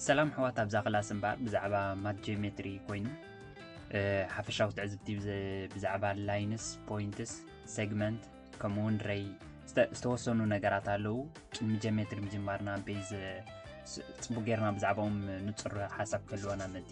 ሰላም ኣሕዋት፣ ኣብዛ ክላስ እምበኣር ብዛዕባ ማት ጂኦሜትሪ ኮይኑ፣ እ፣ ሓፈሻዊ ትዕዝብቲ ብዘ-፣ ብዛዕባ ላይንስ፣ ፖይንትስ፣ ሴግመንት፣ ከምኡውን ሬይ ዝተ-፣ ዝተወሰኑ ነገራት ኣለዉ። ቅድሚ ጂኦሜትሪ ምጅማርና ቤዝ፣ እ፣ ስ-፣ ጽቡቅ ጌርና ብዛዕባኦም ንጹር ሓሳብ ክህልወና መዲ።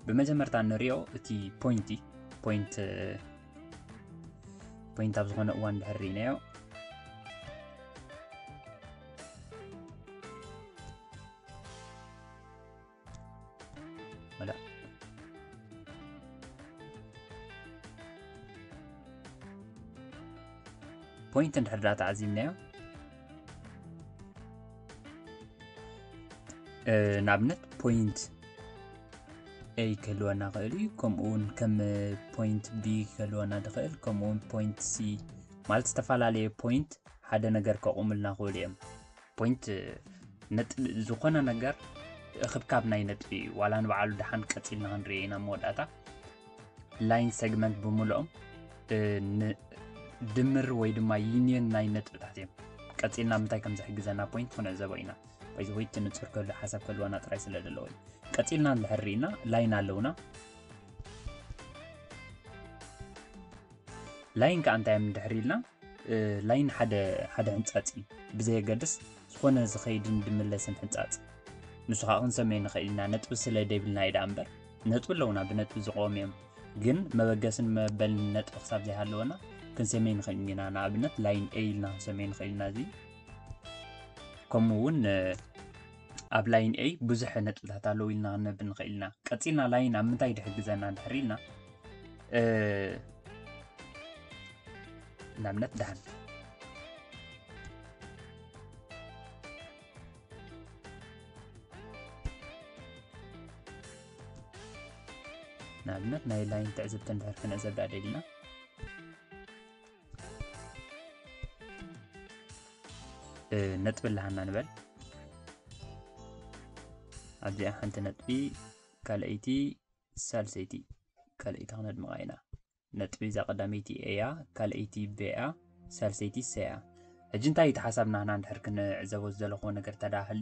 ብመጀመርታ ንሪኦ እቲ ፖይንት እዩ። ፖይንት፣ እ፣ ፖይንት ኣብ ዝኾነ እዋን ድሕር ርኢናዮ። ወላ ፖይንት እንድሕር ዳ ተዓዚብናዮ፣ እ፣ ንኣብነት ፖይንት ኤ ክህልወና ይኽእል እዩ። ከምኡ እውን ከም ፖይንት ቢ ክህልወና ዝኽእል፣ ከምኡ እውን ፖይንት ሲ፣ ማለት ዝተፈላለየ ፖይንት ሓደ ነገር ከቑምልና ይኽእሉ እዮም። ፖይንት ነጥቢ ዝኾነ ነገር እኽብካብ ናይ ነጥቢ እዩ። ዋላ ንባዕሉ ደሓን ቀጺልና ክንሪኦ ኢና መወዳእታ። ላይን ሴግመንት ብምልኦም፣ እ፣ ን-፣ ድምር ወይ ድማ ዩኒየን ናይ ነጥብታት እዮም። ቀጺልና ምንታይ ከም ዝሕግዘና ፖይንት ክንዕዘቦ ኢና። ባይ ዘ ወይ እቲ ንጹር ክህሉ ሓሳብ ክህልወና ጥራይ ስለ ዘለዎ እዩ። ቀጺልና እንድሕር ርኢና ላይን ኣለውና። ላይን ከኣ እንታይ እዮም እንድሕር ኢልና፣ እ፣ ላይን ሓደ፣ ሓደ ሕንጻጽ እዩ። ብዘየገድስ ዝኾነ ዝኸይድን ዝምለስን ሕንጻጽ። ንሱ ከኣ ክንሰምዮ ንኽእል ኢና፣ ነጥቢ ስለ ደይብልና እዩ ደኣ እምበር። ነጥቢ ኣለውና፣ ብነጥቢ ዝቆሙ እዮም። ግን መበገስን መበልን ነጥቢ ክሳብ ዘይሃለወና ክንሰምዮ ንኽእል ኢና። ንኣብነት ላይን ኤ ኢልና ክንሰምዮ ንኽእል ኢና። እዚ ከምኡ እውን፣ እ፣ ኣብ ላይን ኤ ብዙሕ ነጥብታት ኣለዉ ኢልና ክንነብር ንኽእል ኢና። ቀጺልና ላይን ኣብ ምንታይ ድሕግዘና እንድሕር ኢልና፣ እ፣ ንኣብነት ደሓን፣ ንኣብነት ናይ ላይን ትዕዝብቲ እንድሕር ክንዕዘብ ደኣ ደሊና፣ እ፣ ነጥቢ ኣለሃና ንበል። ኣብዚኣ ሓንቲ ነጥቢ፣ ካልኣይቲ፣ ሳልሰይቲ፣ ካልኣይቲ ክነድምቓ ኢና። ነጥቢ እዛ ቀዳመይቲ ኤያ፣ ካልኣይቲ ቤያ፣ ሳልሰይቲ ሰያ። ሕጂ እንታይ እዩ እቲ ሓሳብ ናህና እንድሕር ክንዕዘቦ ዝደለኹዎ ነገር ተዳህሊ፣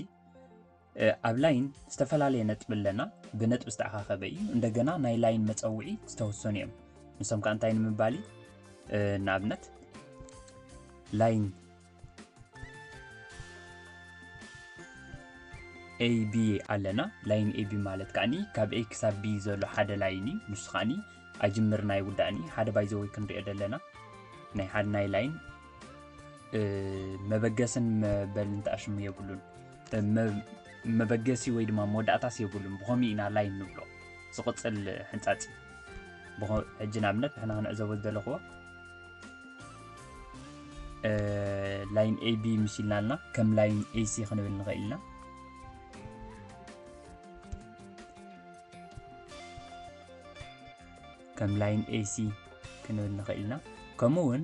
እ፣ ኣብ ላይን ዝተፈላለየ ነጥቢ ኣለና፣ ብነጥቢ ዝተኣኻኸበ እዩ። እንደገና ናይ ላይን መጸውዒ ዝተወሰኑ እዮም። ንሶም ከኣ እንታይ ንምባል እዩ? እ፣ ንኣብነት ላይን ኤ ቢ ኣለና። ላይን ኤ ቢ ማለት ከኣኒ ካብ ኤ ክሳብ ቢ ዘሎ ሓደ ላይን እዩ። ንሱ ከኣኒ ኣጅምር ናይ ውዳእኒ ሓደ ባይ ዘ ወይ ክንሪኦ ዘለና ናይ ሓደ ናይ ላይን፣ እ፣ መበገስን መበልን ተኣሽሙ የብሉን። እ፣ መ-፣ መበገሲ ወይ ድማ መወዳእታስ የብሉን። ብኸምኡ ኢና ላይን ንብሎ። ዝቕጽል ሕንጻጽ። ብኸ-፣ ሕጂ ንኣብነት ንሕና ክንዕዘቦ ዝደለኽዎ፣ እ፣ ላይን ኤ ቢ ምስ ኢልና ኣለና፣ ከም ላይን ኤ ሲ ክንብል ንኽእል ኢና። ከም ላይን ኤ ሲ ክንብል ንኽእል ኢና። ከምኡ እውን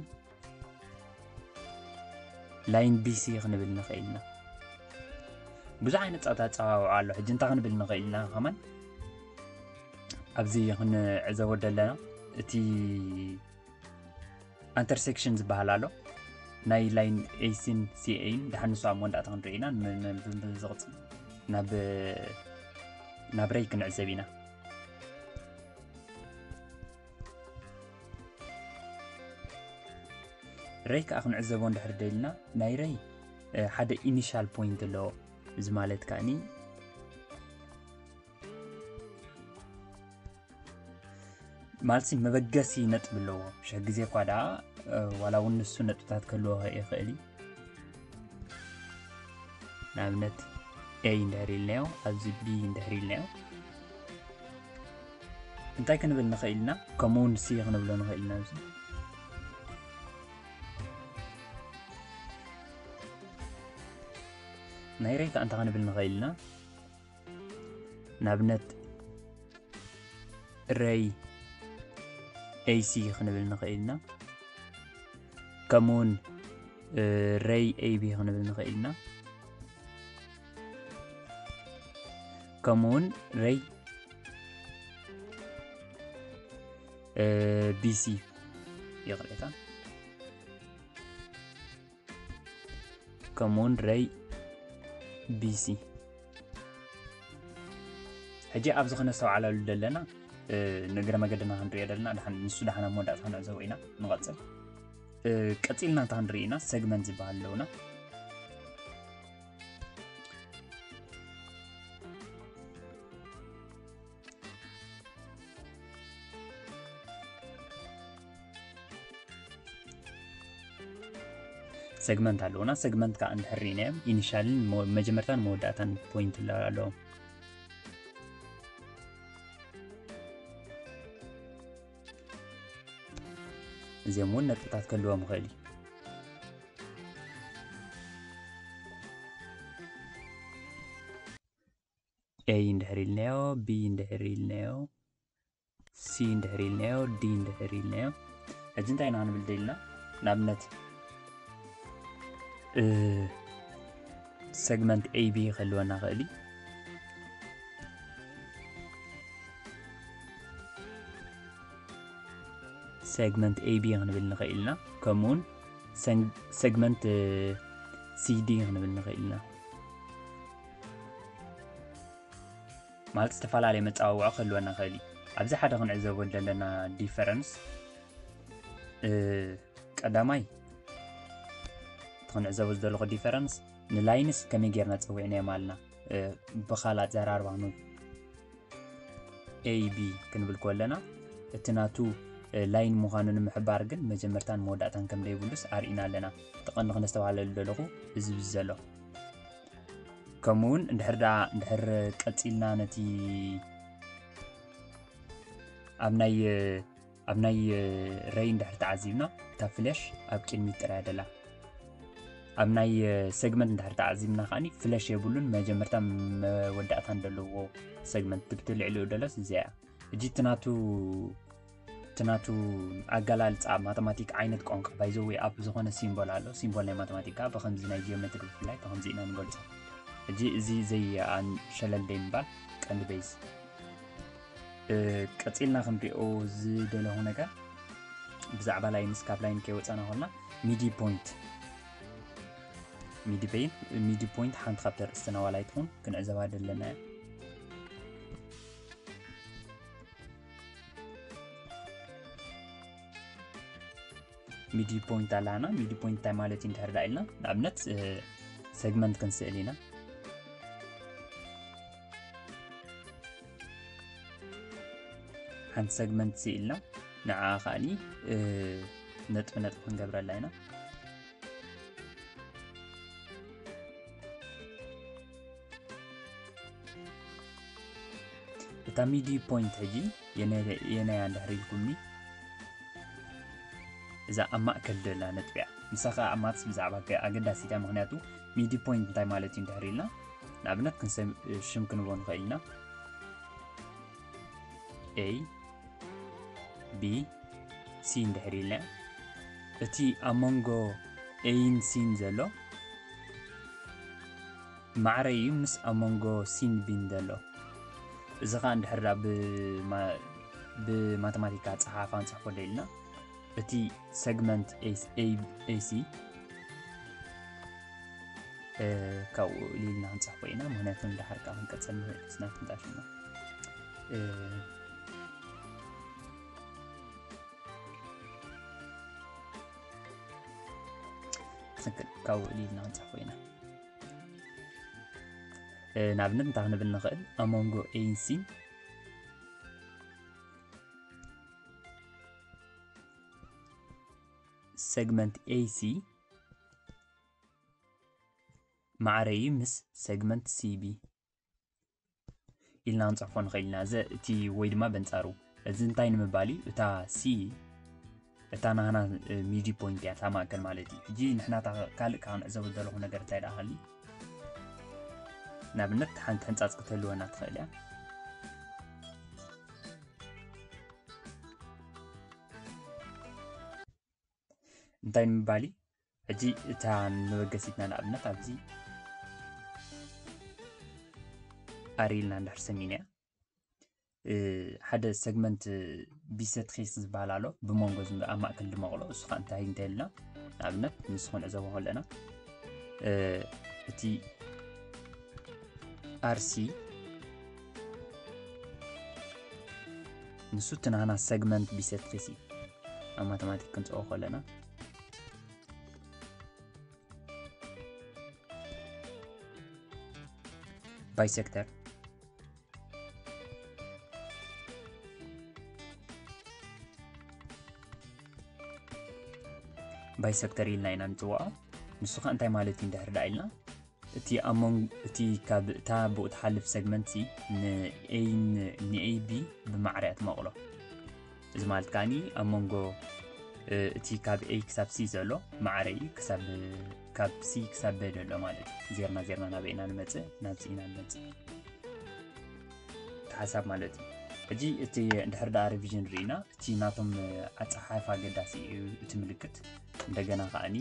ላይን ቢ ሲ ክንብል ንኽእል ኢና። ብዙሕ ዓይነት ጸ-፣ ኣጸዋውዓ ኣሎ። ሕጂ እንታይ ክንብል ንኽእል ኢና ከማን? ኣብዚ ክንዕዘቦ ዘለና እቲ ኢንተርሴክሽን ዝበሃል ኣሎ። ናይ ላይን ኤ ሲን ሲ ኤን ድሓን ንሱ ኣብ መወዳእታ ክንርኢ ኢና። ን-፣ ን-፣ ብ-፣ ብ-፣ ዝቕጽል ናብ፣ ናብ ሬይ ክንዕዘብ ኢና። ሬይ ከኣ ክንዕዘቦ እንድሕር ደሊና፣ ናይ ሬይ፣ እ፣ ሓደ ኢኒሻል ፖይንት ኣለዎ። እዚ ማለት ከኣኒ ማለትሲ መበገሲ ነጥቢ ኣለዎ። ብሽሕ ግዜ እኳ ደኣ፣ እ፣ ዋላ እውን ንሱ ነጥብታት ክህልዎ ይኽእል እዩ። ንኣብነት ኤ እንድሕር ኢልናዮ፣ ኣብዚ ቢ እንድሕር ኢልናዮ፣ እንታይ ክንብል ንኽእል ኢና? ከምኡ እውን ሲ ክንብሎ ንኽእል ኢና። ኣብዚ ናይ ሬይ ከኣ እንታይ ክንብል ንኽእል ኢና? ንኣብነት ሬይ ኤ ሲ ክንብል ንኽእል ኢና። ከምኡውን፣ እ፣ ሬይ ኤ ቢ ክንብል ንኽእል ኢና። ከምኡውን ሬይ፣ እ፣ ቢ ሲ፣ ይቕሬታ። ከምኡውን ሬይ ቢ ሲ። ሕጂ ኣብዚ ክነስተውዓለሉ ዘለና ንእግረ መገድና ክንሪኦ ዘለና ንሱ ደሓን ኣብ መወዳእታ ክንዕዘቦ ኢና። ንቐፅል። ቀፂልና እንታ ክንርኢ ኢና ሰግመንት ዝበሃል ኣለውና። ሰግመንት ኣለውና። ሰግመንት ከዓ እንድሕር ርኢናዮም ኢኒሻልን መጀመርታን መወዳእታን ፖይንት ኣለዎም። እዚኦም እውን ነጥብታት ክህልዎም ይኽእል እዩ። A እንድሕር ኢልናዮ፣ B እንድሕር ኢልናዮ፣ C እንድሕር ኢልናዮ፣ D እንድሕር ኢልናዮ፣ ሕጂ እንታይ ኢና ክንብል ደሊና? ንኣብነት ሰግመንት A B ክህልወና ይኽእል እዩ። ሰግመንት A B ክንብል ንኽእል ኢና። ከምኡውን ሰግመንት C D ክንብል ንኽእል ኢና። ማለት ዝተፈላለየ መፀዋውዖ ክህልወና ይኽእል እዩ። ኣብዚ ሓደ ክንዕዘቦ ዘለና ዲፈረንስ ቀዳማይ እቲ ክንዕዘቦ ዝደለኹ ዲፈረንስ ንላይንስ ከመይ ጌርና ፀዊዕናዮም ኣለና ብካልእ ኣዘራርባ A B ክንብል ከለና እቲ ናቱ ላይን ምዃኑ ንምሕባር ግን መጀመርታን መወዳእታን ከም ዘይብሉስ ኣርኢና ኣለና። እቲ ቀንዲ ክነስተባሃለሉ ደለኹ እዚ ብዚ ዘሎ ከምኡ እውን እንድሕር ደኣ እንድሕር ቀፂልና ነቲ ኣብ ናይ ኣብ ናይ ሬይ እንድሕር ተዓዚብና እታ ፍለሽ ኣብ ቅድሚት ጥራይ ደላ ኣብ ናይ ሰግመንት እንድሕር ተዓዚብና ከዓኒ ፍለሽ የብሉን መጀመርታ መወዳእታን ዘለዎ ሰግመንት ትብቲ ልዕሊኡ ደለስ እዚኣ እጂ ትናቱ ትናቱ ኣገላልፃ ኣብ ማተማቲክ ዓይነት ቋንቋ ባይዘወይ ኣብ ዝኾነ ሲምቦል ኣሎ ሲምቦል ናይ ማተማቲካ ብከምዚ ናይ ጂኦሜትሪ ብፍላይ ብከምዚ ኢና ንገልፆ ሕጂ እዚ ዘይኣን ሸለል ደይ ምባል ቀንዲ ቤዝ ቀፂልና ክንሪኦ ዝደለኹ ነገር ብዛዕባ ላይንስ ካብ ላይን ከይወፃና ኮልና ሚዲ ፖይንት ሚዲ ፖይንት ሓንቲ ካብ ተርእስትና ዋላ ይትኹን ክንዕዘባ ደለና ሚዲ ፖይንት ኣላና ሚዲ ፖይንት እንታይ ማለት እዩ እንድሕር ዳ ኢልና ንኣብነት ሰግመንት ክንስእል ኢና ሓንቲ ሰግመንት ስኢልና ንዓ ከዓኒ ነጥቢ ነጥቢ ክንገብረላ ኢና እታ ሚዲ ፖይንት ሕጂ የነያ እንድሕር ኢልኩምኒ እዛ ኣብ ማእከል ደላ ነጥቢያ ንሳ ከዓ ኣብ ማትስ ብዛዕባ ኣገዳሲታ ምክንያቱ ሚዲ ፖይንት እንታይ ማለት እዩ እንድሕር ኢልና ንኣብነት ክንሰም ሽም ክንቦ ንኽእል ኢና A B C እንድሕር ኢልና እቲ ኣብ መንጎ ኤይን ሲን ዘሎ ማዕረ እዩ ምስ ኣብ መንጎ ሲን ቢን ዘሎ እዚ ከዓ እንድሕር ብማተማቲካ ፀሓፋ ንፅሕፎ ደልና እቲ ሰግመንት ኤሲ ካብኡ ኢልና ክንፅሕፎ ኢና ምክንያቱ እንዳሓርካ ክንቀፅል ንክእል ስና ክንጣሽና ትክክል ካብኡ ኢልና ክንፅሕፎ ኢና ንኣብነት እንታይ ክንብል ንኽእል ኣብ መንጎ ኤንሲን ሰግመንት ኤሲ ማዕረ እዩ ምስ ሰግመንት ሲቢ ኢልና ክንፅሕፎ ንኽእል ኢና እዚ እቲ ወይ ድማ በንፃሩ እዚ እንታይ ንምባል እዩ እታ ሲ እታ ናህና ሚዲ ፖይንት እያ እታ ማእከል ማለት እዩ ሕጂ ንሕና ካልእ ከዓ ንዕዘቡ ዘለኹ ነገር እንታይ ደኣ ሃሊ ንኣብነት ሓንቲ ሕንፃፅ ክትህልወና ትኽእል እያ እንታይ ንምባል እዩ ሕጂ እታ ንበገሲትና ንኣብነት ኣብዚ ኣር ኢልና እንድሕር ሰሚና ሓደ ሰግመንት ቢሰትሪስ ዝበሃል ኣሎ ብመንጎ ኣብ ማእከል ድመቕሎ እሱ ከዓ እንታይ እንተልና ንኣብነት ንሱ ክንዕዘቦ ከለና እቲ ኣርሲ ንሱ እቲ ናና ሰግመንት ቢሰክተር እዩ። ኣብ ማተማቲክ ክንፅኦ ከለና ባይሰክተር ባይሰክተር ኢልና ኢና ንፅውዖ። ንሱ ከ እንታይ ማለት እዩ እንድሕር ደኣ ኢልና፣ እቲ ኣብ መንጎ እቲ ካብ እታ ብኡ ትሓልፍ ሰግመንት ንኤይ ንኤይ ቢ ብማዕረ እያ ትመቕሎ። እዚ ማለት ከዓኒ ኣብ መንጎ እቲ ካብ ኤይ ክሳብ ሲ ዘሎ ማዕረ እዩ፣ ክሳብ ካብ ሲ ክሳብ በ ዘሎ ማለት እዩ። ዜርና ዜርና ናበይ ኢና ንመፅእ? ናብ ሲ ኢና ንመፅእ። እቲ ሓሳብ ማለት እዩ። ሕጂ እቲ እንድሕር ደኣ ሪቪዥን ርኢና፣ እቲ ናቶም ኣፀሓሕፋ ኣገዳሲ እዩ። እቲ ምልክት እንደገና ከዓኒ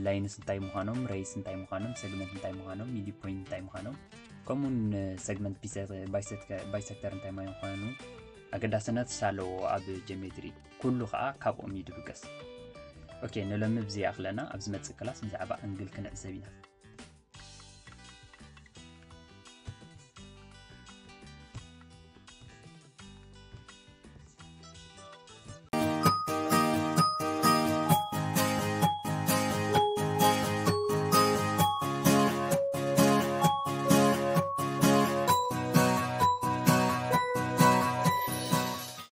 ላይንስ እንታይ ምዃኖም፣ ሬይስ እንታይ ምዃኖም፣ ሰግመንት እንታይ ምዃኖም፣ ሚዲ ፖይንት እንታይ ምዃኖም፣ ከምኡውን ሰግመንት ባይሰክተር እንታይ ምዃኑ ኣገዳስነት ኣለዎ ኣብ ጀሜትሪ። ኩሉ ከዓ ካብኦም እዩ ድብገስ። ኦኬ፣ ንሎሚ ብዚ ይኣኽለና። ኣብ ዝመጽእ ክላስ ብዛዕባ ኣንግል ክንዕዘብ ኢና።